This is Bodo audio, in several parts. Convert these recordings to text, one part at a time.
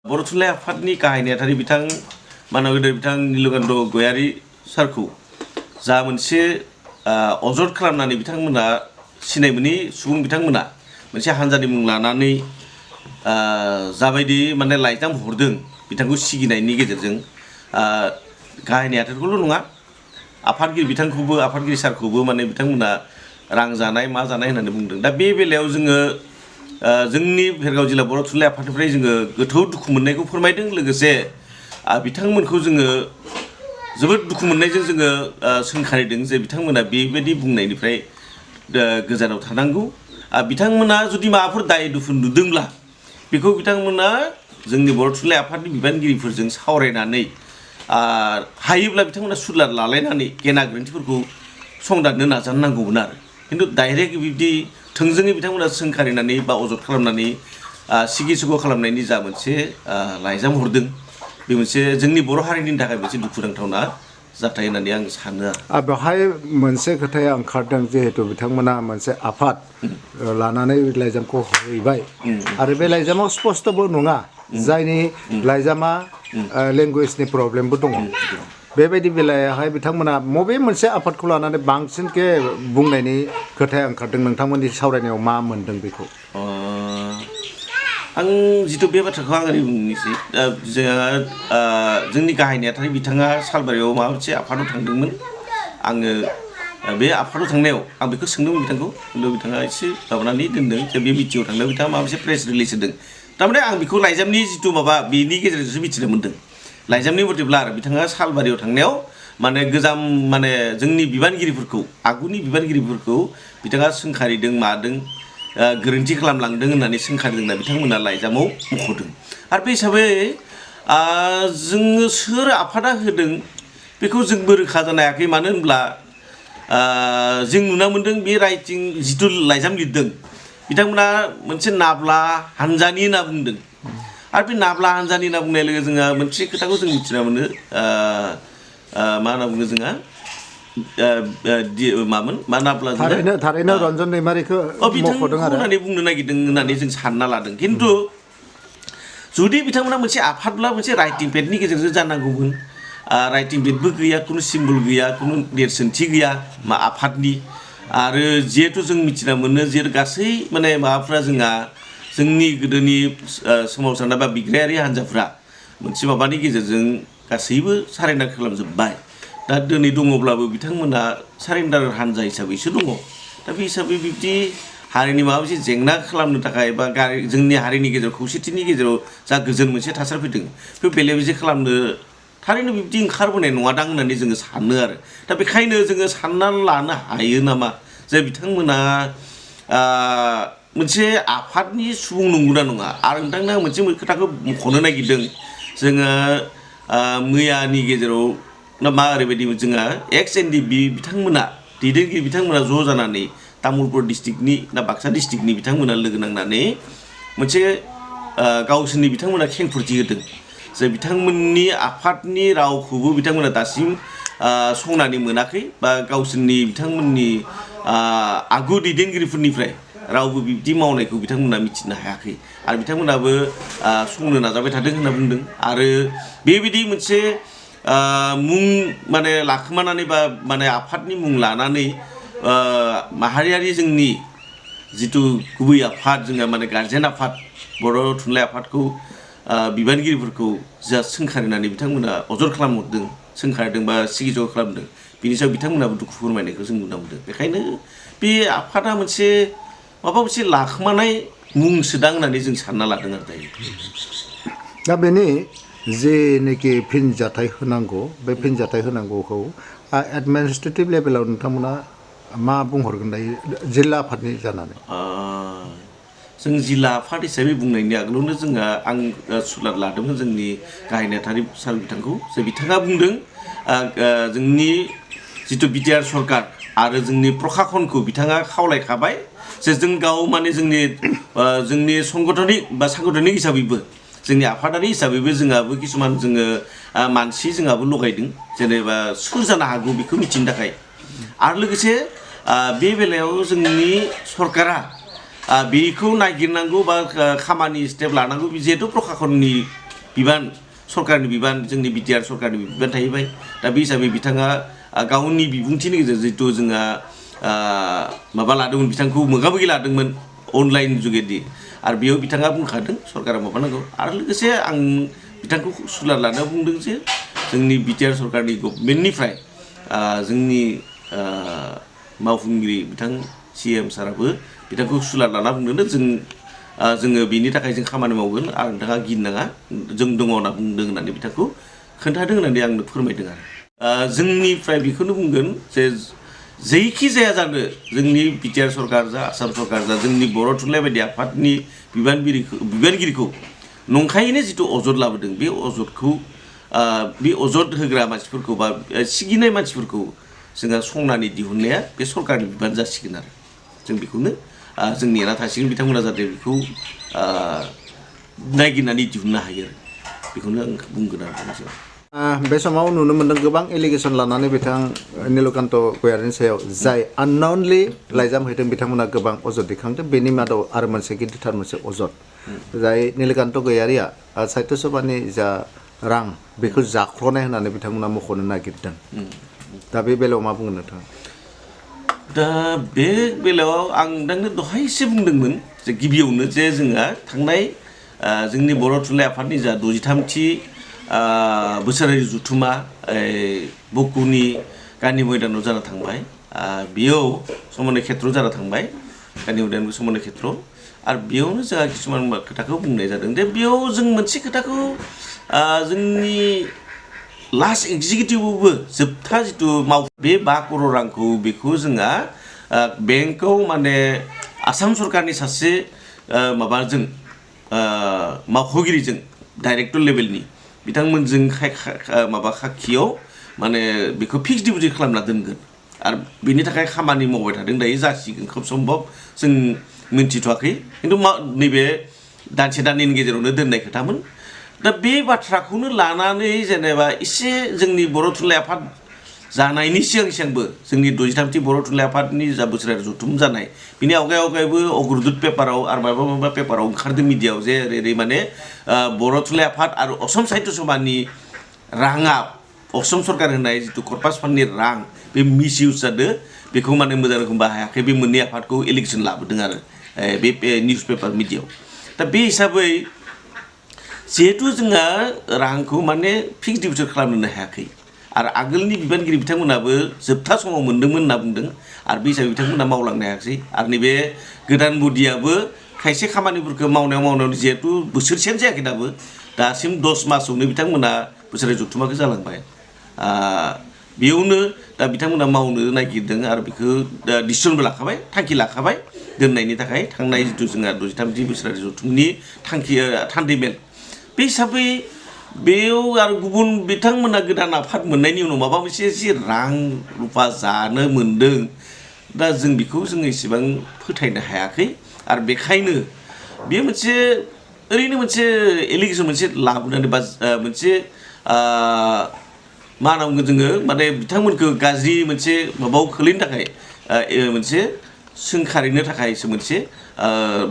बर' थुनलाइ आफादनि गाहाय नेहाथारि बिथां मानगोदेर बिथां नीलकण्ठ गयारी सारखौ जा मोनसे अजद खालामनानै बिथांमोना सिनाय मोनै सुबुं बिथांमोना मोनसे हानजानि मुं लानानै जाबायदि माने लाइजाम हरदों बिथांखौ सिगिनायनि गेजेरजों गाहाय नेहाथारिखौल' नङा आफादगिरि बिथांखौबो आफादगिरि सारखौबो माने बिथांमोना रां जानाय मा जानाय होननानै बुंदों। दा बे बेलायाव जोङो जोंनि भेरगाव जिल्ला बर' थुनलाइ आफादनिफ्राय जोङो गोथौ दुखु मोननायखौ फोरमायदों। लोगोसे बिथांमोनखौ जोङो जोबोद दुखु मोननायजों जोङो सोंखारिदों जे बिथांमोना बेबायदि बुंनायनिफ्राय गोजानाव थानांगौ। बिथांमोना जुदि माबाफोर दाय दुफु नुदोंब्ला बेखौ बिथांमोना जोंनि बर' थुनलाइ आफादनि बिबानगिरिफोरजों सावरायनानै हायोब्ला बिथांमोना सुलाद लालायनानै गेना गोरोन्थिफोरखौ संदाननो नाजानांगौमोन आरो खिन्थु डाइरेक्ट बिदि थोंजोङै बिथांमोना सोंखारिनानै बा अजद खालामनानै सिगि सुग' खालामनायनि जा मोनसे लाइजाम हरदों बे मोनसे जोंनि बर' हारिनि थाखाय मोनसे दुखुनांथावना जाथाय होननानै आं सानो आरो बेवहाय मोनसे खोथाया ओंखारदों जिहेतु बिथांमोना मोनसे आफाद लानानै लाइजामखौ हैबाय आरो बे लाइजामाव स्पस्तबो नङा जायनि लाइजामा लेंगुवेजनि प्रब्लेमबो दङ। बेबायदि बेलायावहाय बिथांमोना बबे मोनसे आफादखौ लानानै बांसिनके बुंनायनि खोथाया ओंखारदों नोंथांमोननि सावरायनायाव मा मोनदों बेखौ? आं जिथु बे बाथ्राखौ आं ओरै बुंनोसै जोंनि गाहाय नेहाथारि बिथाङा सालबारियाव माबा मोनसे आफादाव थांदोंमोन। आङो बे आफादाव थांनायाव आं बेखौ सोंदोंमोन बिथांखौ खिन्थु बिथाङा एसे माबानानै दोनदों जे बे मिटिङाव थांनायाव बिथाङा माबा मोनसे प्रेस रिलिज होदों। थारमाने आं बेखौ लाइजामनि जिथु माबा बेनि गेजेरजोंसो मिथिनो मोन्दों। लाइजामनि मथेब्ला आरो बिथाङा सालबारियाव थांनायाव माने गोजाम माने जोंनि बिबानगिरिफोरखौ आगुनि बिबानगिरिफोरखौ बिथाङा सोंखारिदों मादों गोरोन्थि खालामलांदों होननानै सोंखारिदोंना बिथांमोना लाइजामाव मख'दों। आरो बे हिसाबै जोङो सोर आफादा होदों बेखौ जोंबो रोखा जानो हायाखै। मानो होनब्ला जों नुना मोन्दों बे राइटिं जिथु लाइजाम लिरदों बिथांमोना मोनसे नाब्ला हानजानि होनना बुंदों। आरो बे नाब्ला हानजानि होनना बुंनाय लोगो जोंहा मोनसे खोथाखौ जों मिथिना मोनो मा होनना बुङो जोंहा मामोन मा नाब्ला थारैनो रन्जन दैमारिखौ मख'दों आरो होननानै बुंनो नागिरदों होननानै जों सानना लादों। खिन्थु जुदि बिथांमोना मोनसे आफादब्ला मोनसे राइटिं पेडनि गेजेरजों जानांगौमोन। राइटिं पेडबो गैया, खुनु सिम्बल गैया, खुनु नेरसोनथि गैया मा आफादनि। आरो जिहेथु जों मिथिना मोनो जे गासै माने माबाफ्रा जोंहा जोंनि गोदोनि सोमावसारनाय बा बिग्रायारि हान्जाफ्रा मोनसे माबानि गेजेरजों गासैबो सारेन्डार खालामजोब्बाय। दा दिनै दङब्लाबो बिथांमोना सारेन्डार हान्जा हिसाबैसो दङ। दा बे हिसाबै बिब्दि हारिनि माबा मोनसे जेंना खालामनो थाखाय बा जोंनि हारिनि गेजेराव खौसेथिनि गेजेराव जा गोजोन मोनसे थासारि फैदों बे बेले बेजे खालामनो थारैनो बिब्दि ओंखारबोनाय नङादां होननानै जोङो सानो आरो। दा बेखायनो जोङो सानना लानो हायो नामा जे बिथांमोना मोनसे आफादनि सुबुं नंगौना नङा। आरो नोंथांनो आं मोनसे खोथाखौ मख'नो नागिरदों। जोङो मैयानि गेजेराव ना मा ओरैबायदि जोंहा एक्स एनडिबि बिथांमोना दैदेनगिरि बिथांमोना ज' जानानै तामुलपुर डिस्ट्रिक्टनि ना बाक्सा डिस्ट्रिक्टनि बिथांमोना लोगो नांनानै मोनसे गावसोरनि बिथांमोना खेंफोरथि होदों जे बिथांमोननि आफादनि रावखौबो बिथांमोना दासिम संनानै मोनाखै बा गावसोरनि बिथांमोननि आगु दैदेनगिरिफोरनिफ्राय रावबो बिब्दि मावनायखौ बिथांमोना मिथिनो हायाखै। आरो बिथांमोनाबो संनो नाजाबाय थादों होनना बुंदों। आरो बेबायदि मोनसे मुं माने लाखोमानानै बा माने आफादनि मुं लानानै माहारियारि जोंनि जिथु गुबै आफाद जोंहा माने गार्जेन आफाद बर' थुनलाइ आफादखौ बिबानगिरिफोरखौ जा सोंखारिनानै बिथांमोना अजद खालामहरदों सोंखारिदों बा सिगिजग खालामदों बिनि सायाव बिथांमोनाबो दुखु फोरमायनायखौ जों नुनो मोनदों। बेखायनो बे आफादा मोनसे माबा मोनसे लाखोमानाय मुंसोदां होननानै जों सानना लादों आरो दायो। दा बेनि जेनोखि फिनजाथाय होनांगौ बे फिनजाथाय होनांगौखौ एडमिनिस्ट्रेटिभ लेभेलाव नोंथांमोना मा बुंहरगोन दायो जिल्ला आफादनि जानानै? जों जिल्ला आफाद हिसाबै बुंनायनि आगोलावनो जोंहा आं सुलाद लादोंमोन जोंनि गाहाय नेहाथारि सार बिथांखौ जे बिथाङा बुंदों जोंनि जिथु बिटिआर सरकार आरो जोंनि प्रखाखनखौ बिथाङा खावलायखाबाय जे जों गाव माने जोंनि संगठनिक बा सांगठनिक हिसाबैबो जोंनि आफादारि हिसाबैबो जोंहाबो किसुमान जोङो मानसि जोंहाबो लगायदों जेनेबा सोर जानो हागौ बेखौ मिथिनो थाखाय। आरो लोगोसे बे बेलायाव जोंनि सरकारा बेखौ नागिरनांगौ बा खामानि स्टेप लानांगौ जिहेतु प्रखाखननि बिबान सरकारनि बिबान जोंनि बिटिआर सरकारनि बिबान थाहैबाय दा बे हिसाबै बिथाङा गावनि बिबुंथिनि गेजेरजों जितु जोंहा माबा लादोंमोन बिथांखौ मोगा-मोगि लादोंमोन अनलाइन जुगेदि आरो बेयाव बिथाङा बुंखादों सरकारा माबानांगौ आरो लोगोसे आं बिथांखौ सुलाद लानायाव बुंदों जे जोंनि बिटिआर सरकारनि गभर्नमेन्टनिफ्राय जोंनि मावफुंगिरि बिथां CM साराबो बिथांखौ सुलाद लाना बुंदों जोङो बेनि थाखाय जों खामानि मावगोन आरो नोंथाङा गिनाङा जों दङ होनना बुंदों होननानै बिथांखौ खोन्थादों होननानै आंनो फोरमायदों आरो जोंनिफ्राय बेखौनो बुंगोन जे जेखि जाया जानो जोंनि बिटिआर सरकार जा आसाम सरकार जा जोंनि बर' थुनलाइ बायदि आफादनि बिबानगिरिखौ नंखायैनो जिथु अजद लाबोदों बे अजदखौ बे अजद होग्रा मानसिफोरखौ बा सिगिनाय मानसिफोरखौ जोंहा संनानै दिहुननाया बे सरकारनि बिबान जासिगोन आरो जों बेखौनो जों नेना थासिगोन बिथांमोना जाहाथे बेखौ नायगिरनानै दिहुननो हायो आरो बेखौनो आं बुंगोन आरो बे समाव नुनो मोनदों गोबां एलिगेसन लानानै बिथां नीलकान्त गयारिनि सायाव जाय आनननलि लाइजाम हैदों बिथांमोना गोबां अजद दैखांदों बेनि मादाव आरो मोनसे गिदिरथार मोनसे अजद जाय नीलकान्त गयारिया साहित्य सभानि जा रां बेखौ जाख्ल'नाय होननानै बिथांमोना मख'नो नागिरदों दा बे बेलायाव मा बुंगोन नोंथाङा दा बे बेलायाव आं नोंथांनो दहायसो बुंदोंमोन जे गिबियावनो जे जोंहा थांनाय जोंनि बर' थुनलाइ आफादनि जा 63थि बोसोरारि जथुमा बकुनि गान्धी मैदानाव जाना थांबाय बेयाव समन्वय खेत्र जाना थांबाय गान्धी मैदाननि समन्वय खेत्र आरो बेयावनो जोंहा किसुमान खोथाखौ बुंनाय जादों जे बेयाव जों मोनसे खोथाखौ जोंनि लास्ट एग्जिकिउटिभआवबो जोबथा जिथु बे 5 करोड़ रांखौ बेखौ जोंहा बेंकआव माने आसाम सरकारनि सासे माबाजों मावख'गिरिजों डाइरेक्टर लेभेलनि बिथांमोनजों माबा खाखियाव माने बेखौ फिक्स डिप'जिट खालामना दोनगोन आरो बेनि थाखाय खामानि मावबाय थादों दायो जासिगोन खोब सम्भब जों मिन्थिथ'वाखै खिन्थु नैबे दानसे दाननैनि गेजेरावनो दोननाय खोथामोन दा बे बाथ्राखौनो लानानै जेनेबा एसे जोंनि बर' थुनलाइ आफाद जानायनि सिगांबो जोंनि 63थि बर' थुनलाइ आफादनि जा बोसोरारि जथुम जानाय बिनि आवगायबो अग्रदुत पेपाराव आरो माबा पेपाराव ओंखारदों मिडियायाव जे ओरै माने बर' थुनलाइ आफाद आरो असम साहित्य सभानि राङा असम सरकार होनाय जिथु कर्पास फान्डनि रां बे मिस इउज जादों बेखौ माने मोजां रोखोम बाहायाखै बे मोननै आफादखौ इलेक्सन लाबोदों आरो बे निउस पेपार मिडियायाव दा बे हिसाबै जिहेतु जोंहा रांखौ माने फिक्स डिप'जिट खालामनो हायाखै आरो आगोलनि बिबानगिरि बिथांमोनाबो जोबथा समाव मोन्दोंमोन होनना बुंदों आरो बे हिसाबै बिथांमोना मावलांनो हायाखै आरो नैबे गोदान बडियाबो खायसे खामानिफोरखौ मावनायाव जिहेतु बोसोरसेयानो जायाखै दासिम 10 मासावनो बिथांमोना बोसोरारि जथुमाखौ जालांबाय बेयावनो दा बिथांमोना मावनो नागिरदों आरो बेखौ डिसिसनबो लाखाबाय थांखि लाखाबाय दोननायनि थाखाय थांनाय जिथु जोंहा 63थि बोसोरारि जथुमनि थान्दै मेल बे हिसाबै बेयाव आरो गुबुन बिथांमोना गोदान आफाद मोननायनि उनाव माबा मोनसे जि रां रुफा जानो मोन्दों दा जों बेखौ जोङो एसेबां फोथायनो हायाखै आरो बेखायनो बेयो मोनसे ओरैनो मोनसे एलिगेसन मोनसे लाबोनानै बा मोनसे मा होनना बुंगोन जोङो माने बिथांमोनखौ गाज्रि मोनसे माबायाव खोलैनो थाखाय मोनसे सोंखारिनो थाखायसो मोनसे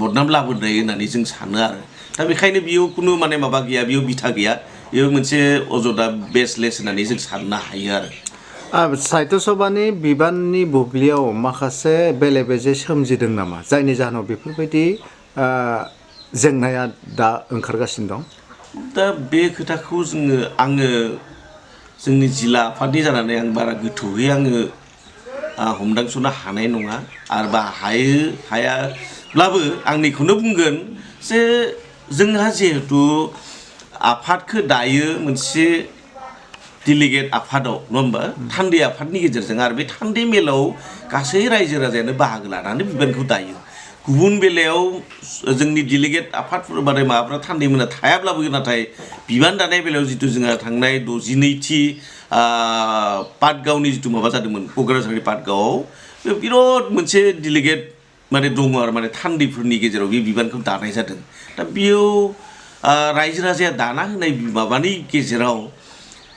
बदनाम लाबोनाय होननानै जों सानो आरो दा बेखायनो बेयाव खुनु माने माबा गैया बेयाव बिथा गैया बेयाव मोनसे अजदा बेसलेस होननानै जों साननो हायो आरो साहित्य सभानि बिबाननि बुब्लियाव माखासे बेले बेजे सोमजिदों नामा जायनि जाहोनाव बेफोरबायदि जेंनाया दा ओंखारगासिनो दं दा बे खोथाखौ आङो जोंनि जिल्ला आफादनि जानानै आं बारा गोथौयै आङो हमदांस'नो हानाय नङा आरो बा हायाब्लाबो आंनिखौनो बुंगोन जे जोंहा जिहेतु आफादखौ दायो मोनसे डेलिगेट आफादाव नङा होमबा थान्दै आफादनि गेजेरजों आरो बे थान्दै मेलाव गासै रायजो राजायानो बाहागो लानानै बिबानखौ दायो गुबुन बेलायाव जोंनि डेलिगेट आफादफोर माने माबाफ्रा थान्दै मोना थायाब्लाबो नाथाय बिबान दानाय बेलायाव जिथु जोंहा थांनाय 62थि पाटगावनि जिथु माबा जादोंमोन क'क्राझारनि पाटगावआव बे बिराद मोनसे डेलिगेट माने दङ आरो माने थान्दैफोरनि गेजेराव बे बिबानखौ दानाय जादों दा बेयाव रायजो राजाया दाना होनाय माबानि गेजेराव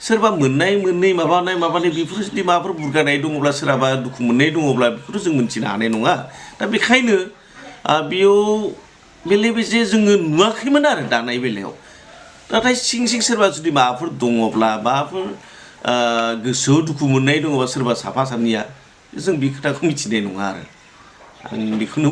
सोरबा मोननाय मोननै माबानाय बेफोर जुदि माबाफोर बुरगानाय दङब्ला सोरहाबा दुखु मोननाय दङब्ला बेखौथ' जों मिन्थिनो हानाय नङा दा बेखायनो बेयाव बेले बेजे जोङो नुवाखैमोन आरो दानाय बेलायाव नाथाय सिं सिं सोरबा जुदि माबाफोर दङब्ला माबाफोर गोसोआव दुखु मोननाय दङबा सोरबा साफा सानैया जों बे खोथाखौ मिथिनाय नङा आरो आं बेखौनो